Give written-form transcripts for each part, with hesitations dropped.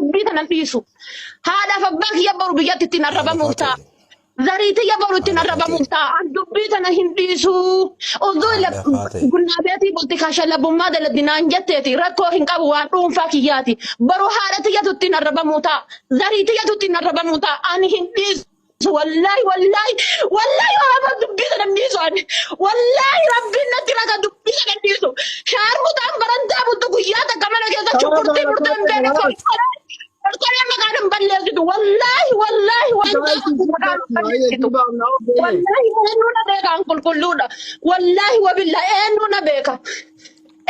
Dubbii kana hin dhiisu. Haadhaaf abbaa kiyya boru biyyatti ittiin Haadha arrabamuuf ta'a. Faaxee. Zarii tiyya boru ittiin Haadha arrabamuuf Faaxee. ta'a. An dubbii tana hin dhiisu. Utuu ila Haadha Faaxee. gunnaa beetii bulti kashalabummaa daladinaan jetteeti rakkoo hin qabu waan dhuunfaa kiyyaati. Boru haadha tiyyatu ittiin arrabamuu ta'a. Zarii tiyyatu ittiin arrabamuu ta'a. Ani hin dhiisu. Wallaahi wallaahi wallaahi Oromoo dubbii sana hin dhiisu ani. Wallaahi Rabbiin natti raga dubbii sana hin dhiisu. Shaarmuxaan barandaa bultu guyyaa takka mana keessa Karaa shunkurtii baala murtee hin faaxee beekne kalaas. kolkolee maqaan hin balleessitu. Wallaahi wallaahi waan Gaayiti ta'an maqaan hin baay'ee balleessitu. duuba amna ogeeyye. Wallaahi eenyu na beeka an qulqulluudha. Wallaahi wabilla eenyu na beeka.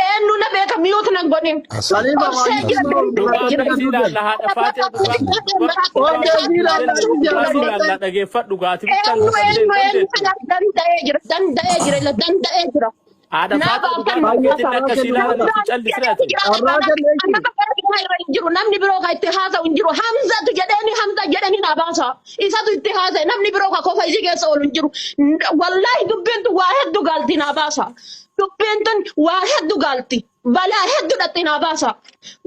Eenyu na beeka miyuut nan godhin. Asli. Khalifa Obsee waan jira jiru danda'ee Dhugaa jira. akka isii ilaalla haadha faatee dhugaa dhugaa dhugaa Ogeeyyii isii ilaalaa dhugaa isii jira. ilaalla dhageeffadhu gaati bichaan Eenyu dhugaa eenyu illee hin eenyu dandeettu. kana danda'ee jira danda'ee jira ila danda'ee jira. Haadha Naa faatee baaftan dhugaa Baay'ee kan karaa akka isii kennu ilaalan qaba. itti callisiraati. Carraa kenneefi. Nama gara biraa irra hin jiru namni biroo kan itti haasa'u hin jiru Hamzatu jedheeni Hamza jedheni naa baasa isatu itti haasa'e namni biroo kan kofa isii keessa oolu hin jiru wallaahi dubbiin tun waa hedduu gaalti naa baasa dubbiin tun waa hedduu gaalti balaa hedduu dhatti naa baasa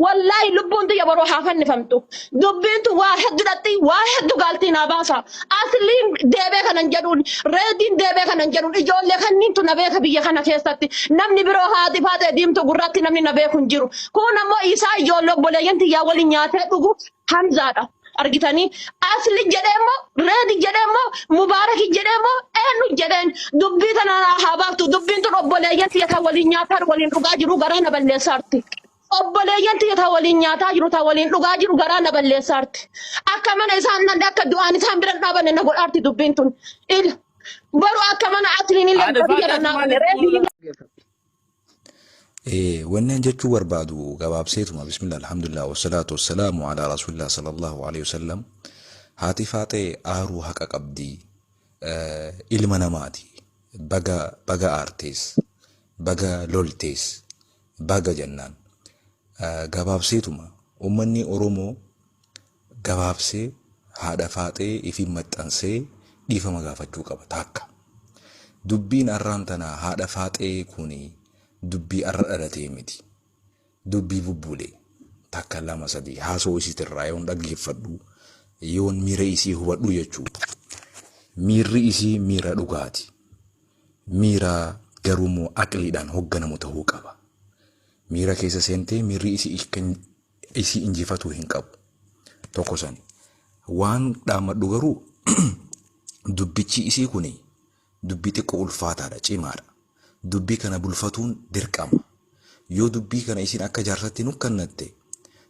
wallaahi lubbuun tiyya boroo haa fannifamtu dubbiin tun waa hedduu dhatti waa hedduu gaalti naa baasa asliin deebee kanan jedhuun reediin deebee kanan jedhuun ijoollee kanniintu na beeka biyya kana keessatti namni biroo haati faatee diimtuu gurraatti namni na beeku hin jiru kun ammoo isaa ijoollee obboleeyyan tiyyaa waliin nyaatee dhugu Hamzaadha argitanii asli jedhee immoo reedi jedhee immoo mubaaraki jedhee immoo eenyu jedheen dubbii tana naa haa baaftu dubbiin tun obboleeyyan tiyya tan waliin nyaataa waliin dhugaa jiru garaa na balleessaarti. Obboleeyyan tiyya tan waliin nyaataa jiru tan waliin dhugaa jiru garaa na balleessaarti. Akka mana isaan nan akka du'aan isaan bira hin dhaabanne na godhaarti dubbiin tun. Il baru akka mana asliin illee Haadha biyya faatee na maaliif reediin fuula Wanni an jechuu barbaadu gabaabseetuma bismillah alhamdulillah wassalaatu wassalaamu alaa rasuulillah sallallahu alaihi wasallam haati faaxee aaruu haqa qabdi ilma namaati baga baga aartees baga loltees baga jennaan gabaabseetuma ummanni Oromoo gabaabsee haadha faaxee ifin maxxansee dhiifama gaafachuu qaba taakka. Dubbiin arraan tana haadha faaxee kuni dubbii arra dhalatee miti. Dubbii bubbule takka lama sadii haasoo isiitirraa yoon dhaggeeffadhu yoon miira isii hubadhu jechuu. Miirri isii miira dhugaati. Miira garuu immoo aqliidhaan hogganamu tahuu qaba. Miira keessa seentee miirri isii isii injifatuu hin qabu. Tokko sani. Waan dhaammadhu garuu dubbichi isii kuni dubbii xiqqoo ulfaataadha, cimaadha. Dubbii kana bulfatuun dirqama. Yoo dubbii kana isiin akka jaarsatti nukkannatte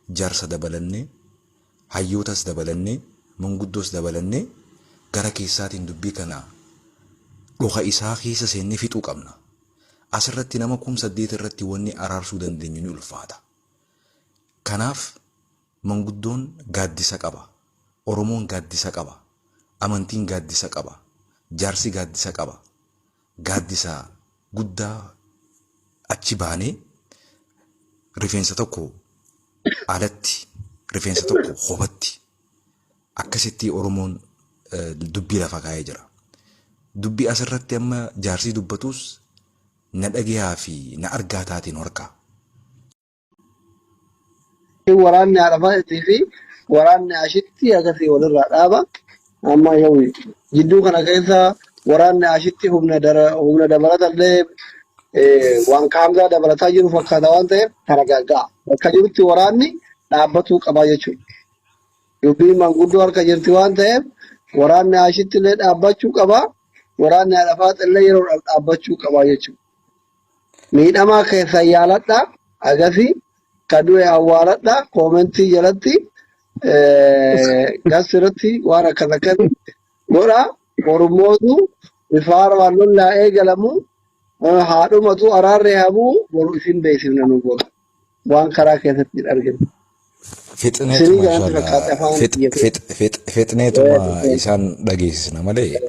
jaarsa dabalannee, hayyootas dabalannee, manguddoos dabalannee gara keessaatiin dubbii kana dhoka isaa keessa seennee fixuu qabna. Asirratti nama 8000 irratti wanni araarsuu dandeenyu ni ulfaata. Kanaaf manguddoon gaaddisa qaba. Oromoon gaaddisa qaba. Amantiin gaaddisa qaba. Jaarsi gaaddisa qaba. Gaaddisa guddaa achi baanee rifeensa tokko alatti, rifeensa tokko kopatti akkasitti Oromoon dubbii lafa kaa'ee jira. Dubbii asirratti amma jaarsii dubbatus na dhagayaa fi na argaa taateen horkaa. Waraanni Arafaatii fi waraanni Ashitti akkasii walirraa dhaaba. Amma yoo jidduu kana keessa waraanni Ashitti humna dara humna dabalatallee waan kaamzaa dabalataa jiru fakkaata waan ta'eef taragaagga'a. Bakka jirutti waraanni dhaabbatuu qabaa jechuudha. Dubbiin manguddoo harka jirti waan ta'eef waraanni Ashitti illee dhaabbachuu qaba. Waraanni Arafaat illee yeroodhaaf dhaabbachuu qaba jechuudha. Miidhamaa keessan yaaladha. Agasi ka du'e awwaaladha. Koomentii jalatti gas irratti waan akkas akkasii godha. Oromootu bifa haaraan lollaa eegalamu. Haadhumatu araarri habuu boru isin beeksifna nu boru. Waan karaa keessatti hin arginu. Fixneetuma Isinii kanatti inshallah fakkaate afaan fix kiyya fix fix fixneetuma isaan dhageessisna malee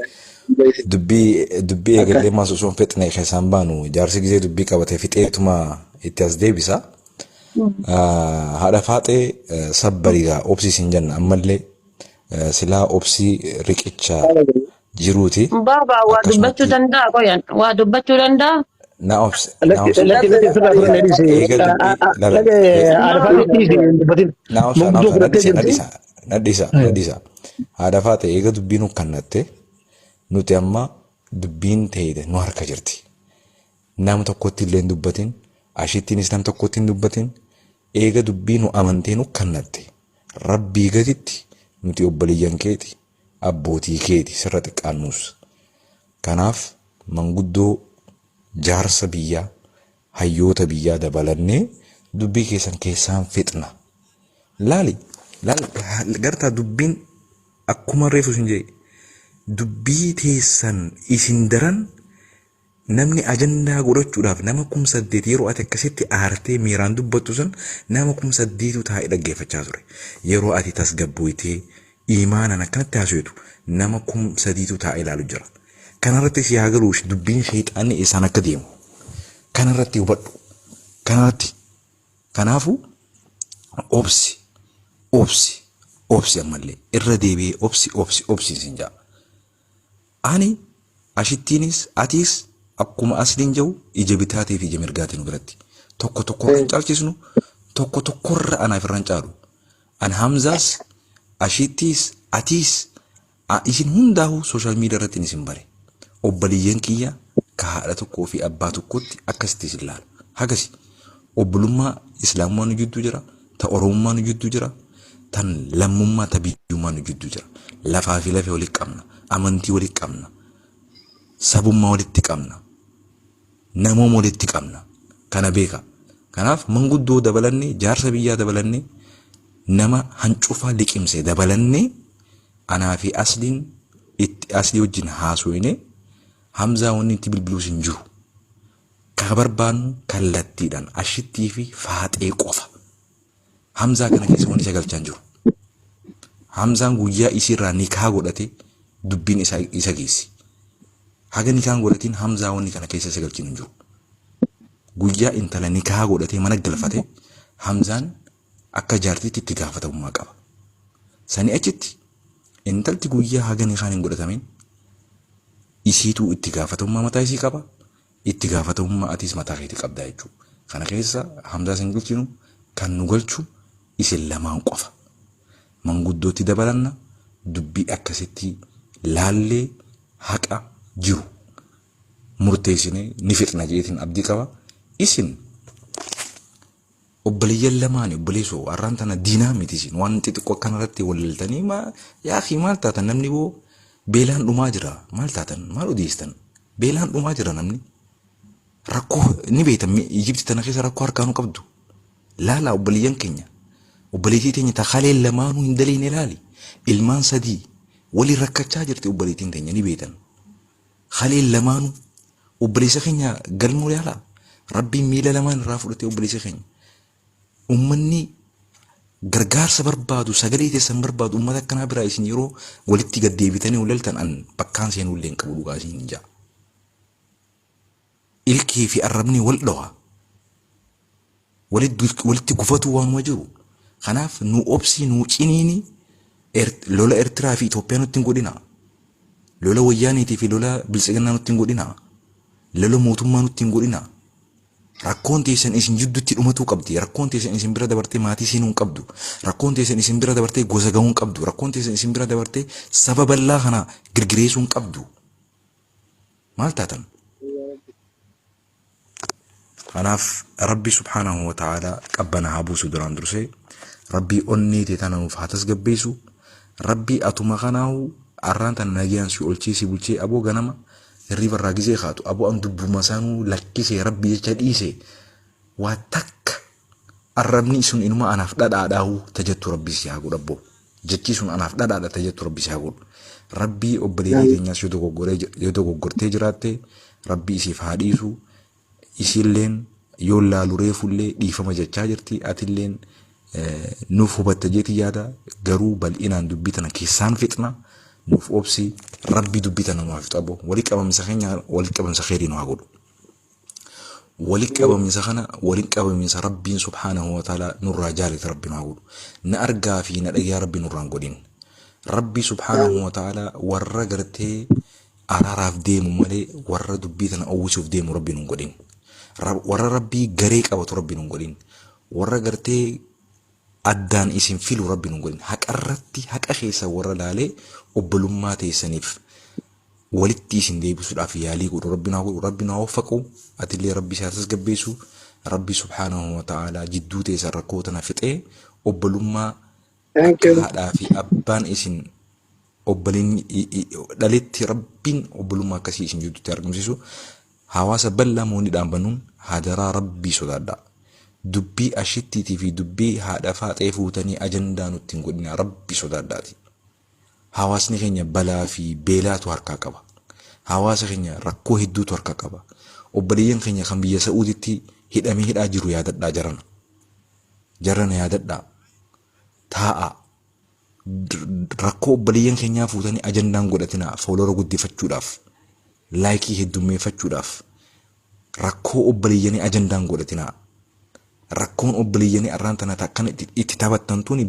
dubbii dubbii Akkas. eegallee maas osoo hin fixne keessaan baanu jaarsi gizee dubbii qabate fixeetuma itti as deebisa. Haadha faaxee sabbarigaa obsiisin jenna ammallee silaa obsii riqicha jiruuti Baabaa waa dubbachuu akkasumatti danda'a qoyan waa dubbachuu danda'a. Na obse na Lakki obse. lakki lakki sirraa fudhanne dhiisi. Eega dubbii lala Lakki haadha dhiisi hin dubbatin. na obsa na Manguddoo obsa na fudhattee dhisa na jirti. dhisa na dhisa na dhisa. Haadha faate eega dubbii nu kannatte nuti amma dubbiin teeyite nu harka jirti. Nama tokkotti illee hin dubbatin, ashittiinis nam tokkotti hin dubbatin, eega dubbii nu amantee nu kannatte rabbii gaditti nuti obboleeyyan keeti, abbootii keeti sirra xiqqaannuus. Kanaaf manguddoo jaarsa biyyaa, hayyoota biyyaa dabalannee dubbii keessan keessaan fixna. Laali, laal gartaa dubbiin akkuma reefu isin jedhe dubbii teessan isin daran namni ajandaa godhachuudhaaf nama 8,000 yeroo ati akkasitti aartee miiraan dubbattu san nama 8,000tu taa'ee dhaggeeffachaa ture. Yeroo ati tasgabbooytee imaanaan akkanatti haasoftu nama 3,000tu taa'ee ilaalu jira. Kanarratti si haa galu dubbiin sheexaanni eessaan akka deemu. Kanarratti hubadhu. Kanarratti. Kanaafuu obsi obsi obsi ammallee irra deebi'ee obsi obsi obsi sin ja'a. Ani ashittiinis atiis akkuma asliin jiru ija bitaatii fi ija mirgaatiin nu biratti. Tokko tokkorra hin caalchisnu, tokko tokkorra anaaf irra hin caalu. An Hamzaas, ashittiis, atiis isin hundaa'uu social media irratti isin bare. Obboleeyyan kiyya ka haadha tokkoo fi abbaa tokkotti akkasitti isin laala. Hagasi obbolummaa islaamummaa nu jidduu jira, ta oromummaa nu jidduu jira, tan lammummaa ta biyyummaa nu jidduu jira. Lafaa fi lafee walitti qabna, amantii walitti qabna, sabummaa walitti qabna, namooma walitti qabna. Kana beeka. Kanaaf manguddoo dabalannee, jaarsa biyyaa dabalannee, nama hancufaa liqimse dabalannee anaa fi asliin itti aslii wajjin haasofne Hamzaa wanni itti bilbiluus hin jiru. Ka barbaannu kallattiidhaan ashittii fi faaxee qofa. Hamzaa kana keessa wanni isa galchaa hin jiru. Hamzaan guyyaa isiirraa nikaa godhate dubbiin isa isa geessi. Haga nikaan godhatiin Hamzaa wanni kana keessa isa galchinu hin jiru. Guyyaa intala nikaa godhatee mana galfate Hamzaan akka jaartiitti itti gaafatamummaa qaba. Sanii achitti intalti guyyaa haga nikaan hin godhatamin isiituu itti gaafatamummaa mataa isii qaba. Itti gaafatamummaa atiis mataa keetii qabdaa jechuudha. Kana keessa Hamzaa isin galchinu kan nu galchu isin lamaan qofa. Manguddootti dabalanna dubbii akkasitti laallee haqa jiru murteessinee ni fixna jeetiin abdii qaba. Isin obboleeyyan lamaani obboleessoo har'aan tana diinaa miti isin waan xixiqqoo akkanarratti wal loltanii maa yaakii maal taatan namni boo beelaan dhumaa jira maal taatan maal odeessitan beelaan dhumaa jira namni rakkoo ni beektan Ijipti tana keessa rakkoo harkaanuu qabdu laala obboleeyyan keenya obboleettii teenya takalee lamaanuu hin daliine laali ilmaan sadii waliin rakkachaa jirti obboleettiin teenya ni beektan kaleen lamaanuu obboleessa keenya galmoo yaalaa rabbiin miila lamaan irraa fudhatee obboleessa keenya ummanni gargaarsa barbaadu sagalee teessan barbaadu ummata akkanaa biraa isin yeroo walitti gad deebitanii wal loltan an bakkaan seenuu illee hin qabu dhugaa isin hin ja'a. Ilkii fi arrabni wal dhoha. Walitti gufatuu waanuma jiru. Kanaaf nu obsii nu ciniini lola Eertiraa fi Itoophiyaa nutti hin godhina. Lola wayyaaniitii fi lola biltsiginnaa nutti hin godhina. Lola mootummaa nutti hin godhina. Rakkoon teessan isin jidduutti dhumatuu qabdi. Rakkoon teessan isin bira dabartee maatii seenuu hin qabdu. Rakkoon teessan isin bira dabartee gosa gahuu hin qabdu. Rakkoon teessan isin bira dabartee saba bal'aa kana girgireessuu hin qabdu. Maal taatan? Kanaaf Rabbi subhaanahu wa ta'ala qabbana haa buusu duraan dursee. Rabbii onnee tee tana nuuf haa tasgabbeessu. Rabbii atuma kanaahu arraan tana nagayaan si olchee si bulchee aboo ganama hirriba irraa gizee kaatu aboo an dubbuma sanuu lakkisee Rabbi jecha dhiise waa takka arrabni sun inuma anaaf dhadhaadhaahu tajattu Rabbi si haa godhu abboo. Jechi sun anaaf dhadhaadha tajattu Rabbi si haa godhu. Rabbii obboleettii teenyaas yoo dogoggoree yoo dogoggortee jiraatte Rabbi isiif haa dhiisu. Isiilleen yoo laalu reefullee dhiifama jechaa jirti atilleen nuuf hubatta jeeti yaada garuu bal'inaan dubbii tana keessaan fixna nuuf obsi rabbi dubbii tana nu haa fixu abbo wali qabamsa keenya wali qabamsa keerii nu haa godhu. Wali qabamsa kana wali qabamsa rabbiin subhaanahu wa ta'ala nurraa jaalate rabbi nu haa godhu. Na argaa fi na dhagayaa rabbi nurraa hin godhin. Rabbi subhaanahu wa ta'ala warra gartee araaraaf deemu malee warra dubbii tana uwwisuuf deemu Rabbi nun godhin. Warra Rabbii garee qabatu Rabbi nun godhin. Warra gartee addaan isin filu Rabbi nun godhin. Haqarratti haqa keessa warra laalee obbolummaa teessaniif walitti isin deebisuudhaaf yaalii godhu Rabbi nu haa godhu. Rabbi nu haa waffaqu. Atillee Rabbi si haa tasgabbeessu. Rabbi subhaanahu wa ta'aalaa jidduu teessan rakkoo tana fixee obbolummaa Thank akka you. haadhaa fi abbaan isin obboleen dhaletti Rabbiin obbolummaa akkasii isin jidduutti argamsiisu. Hawaasa bal'aa moonni dhaambannuun hadaraa Rabbii sodaadhaa. Dubbii ashittiitii fi dubbii haadha faaxee fuutanii ajandaa nutti hin godhinaa Rabbii sodaadhaati. Hawaasni keenya balaa fi beelaatu harkaa qaba. Hawaasa keenya rakkoo hedduutu harkaa qaba. Obboleeyyan keenya kan biyya Sa'uuditti hidhamee hidhaa jiru yaadadhaa jarana. Jarana yaadadhaa. Taa'aa. Rakkoo obboleeyyan keenyaa fuutanii ajandaan godhatinaa follower guddifachuudhaaf, like heddummeeffachuudhaaf rakkoo obboleeyyanii ajandaan godhatinaa. Rakkoon obboleeyyanii arraan tana akkana itti taphattan tuni.